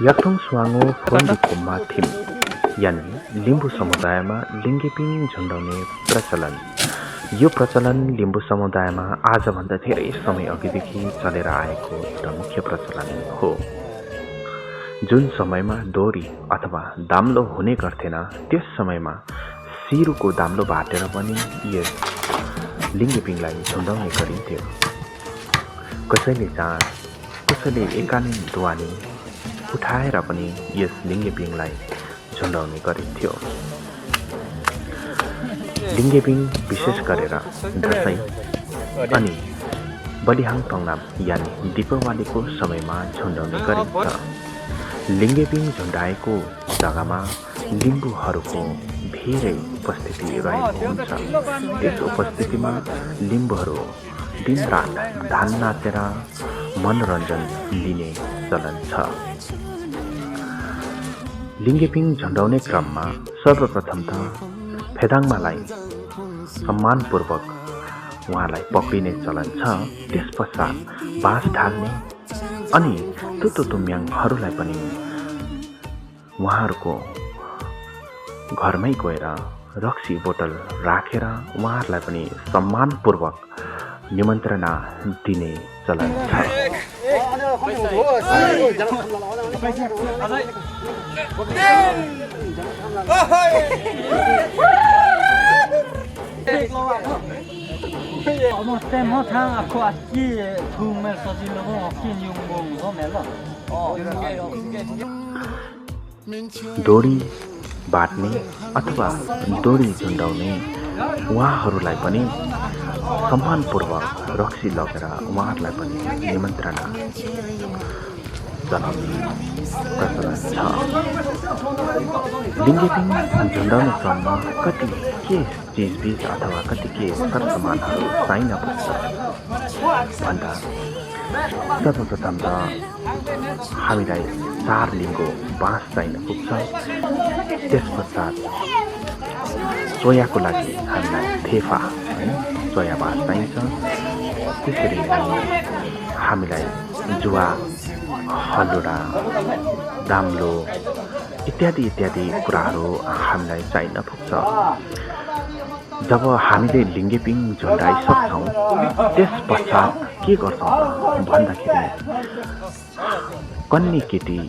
याक्थुङ सुवाङो फोन्दिको माथिम यानि लिम्बू समुदायमा लिङ्गेपिङ झुन्डाउने प्रचलन। यो प्रचलन लिम्बू समुदायमा आजभन्दा धेरै समय अघिदेखि चलेर आएको एउटा मुख्य प्रचलन हो। जुन समयमा दोरी अथवा दाम्लो हुने गर्थेन त्यस समयमा सिरुको दाम्लो बाटेर पनि यस लिङ्गेपिङलाई झुन्डाउने गरिन्थ्यो। कसैले जाँड, कसैले एकालिन दुवानी उठाएर पनि यस लिङ्गेपिङलाई झुन्डाउने गरिन्थ्यो। लिङ्गेपिङ विशेष गरेर दसैँ अनि बलिहाङ पङ्नाम यानि दीपावलीको समयमा झुन्डाउने गरिन्छ। लिङ्गेपिङ झुन्डाएको जग्गामा लिम्बूहरूको धेरै उपस्थिति रहेको हुन्छ। त्यस उपस्थितिमा लिम्बूहरू दिनरात धान नाचेर मनोरञ्जन लिने चलन छ। लिङ्गेपिङ झुन्डाउने क्रममा सर्वप्रथम त फेदाङ्मालाई सम्मानपूर्वक उहाँलाई पक्रिने चलन छ। त्यस पश्चात बाँस ढाल्ने अनि तुतु तुम्याङहरूलाई पनि उहाँहरूको घरमै गएर रक्सी बोतल राखेर उहाँहरूलाई पनि सम्मानपूर्वक निमन्त्रणा दिने चलन छ। दोरी बाट्ने अथवा दोरी झुन्डाउने उहाँहरूलाई पनि सम्मानपूर्वक रक्सी लगेर उहाँहरूलाई पनि निमन्त्रणा जनाउने प्रचलन छ। लिङ्गेपिङ झुन्डाउने क्रममा कति के चिजबिज अथवा कति के सरसामानहरू चाहिन पर्छ भन्दा सर्वप्रथम त हामीलाई 4 लिङ्गो बाँस चाहिन पुग्छ। त्यस पश्चात सोयाको लागि हामीलाई थेफा सोया बाँस चाहिन्छ। त्यसरी हामीलाई जुवा, हलुडा, दाम्लो इत्यादि इत्यादि कुराहरू हामीलाई चाहिन पुग्छ। जब हामीले लिङ्गेपिङ झुन्डाइसक्छौँ त्यस पश्चात के गर्छौँ भन्दाखेरि कन्ने केटी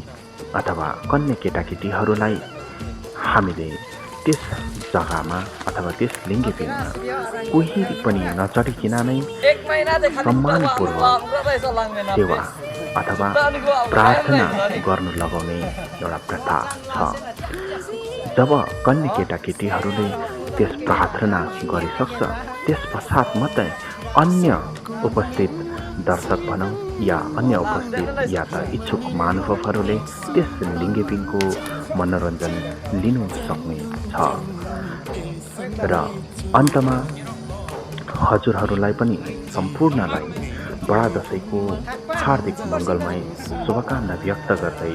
अथवा कन्ने केटाकेटीहरूलाई हामीले त्यस जग्गामा अथवा त्यस लिङ्गेपिङमा कोही पनि नचढिकन नै सम्मानपूर्वक सेवा अथवा प्रार्थना गर्नु लगाउने एउटा प्रथा छ। जब कन्ने केटाकेटीहरूले त्यस प्रार्थना गरिसक्छ त्यस पश्चात मात्रै अन्य उपस्थित दर्शक भनौँ या अन्य उपस्थित या त इच्छुक महानुभावहरूले त्यस लिङ्गेपिङको मनोरञ्जन लिनु सक्ने छ। र अन्तमा हजुरहरूलाई पनि सम्पूर्णलाई बडा दशैँको हार्दिक मङ्गलमय शुभकामना व्यक्त गर्दै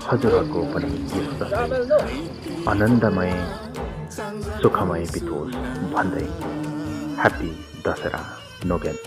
हजुरहरूको पनि यस दशैँ आनन्दमय सुखमय बितोस् भन्दै ह्याप्पी दशहरा नोगेन।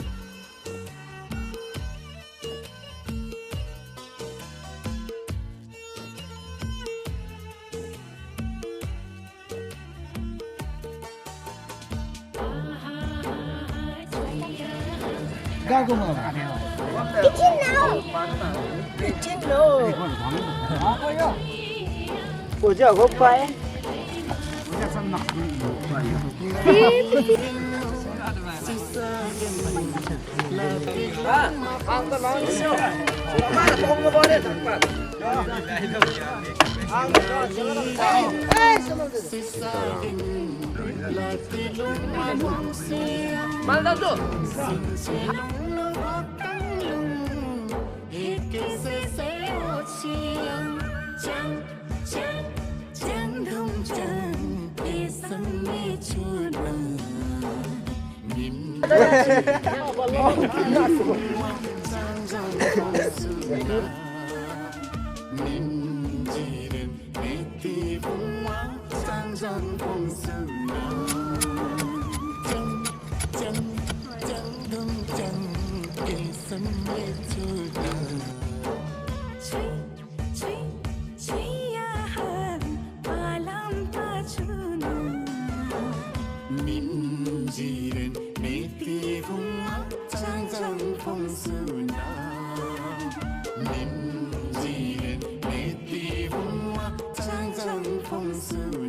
sun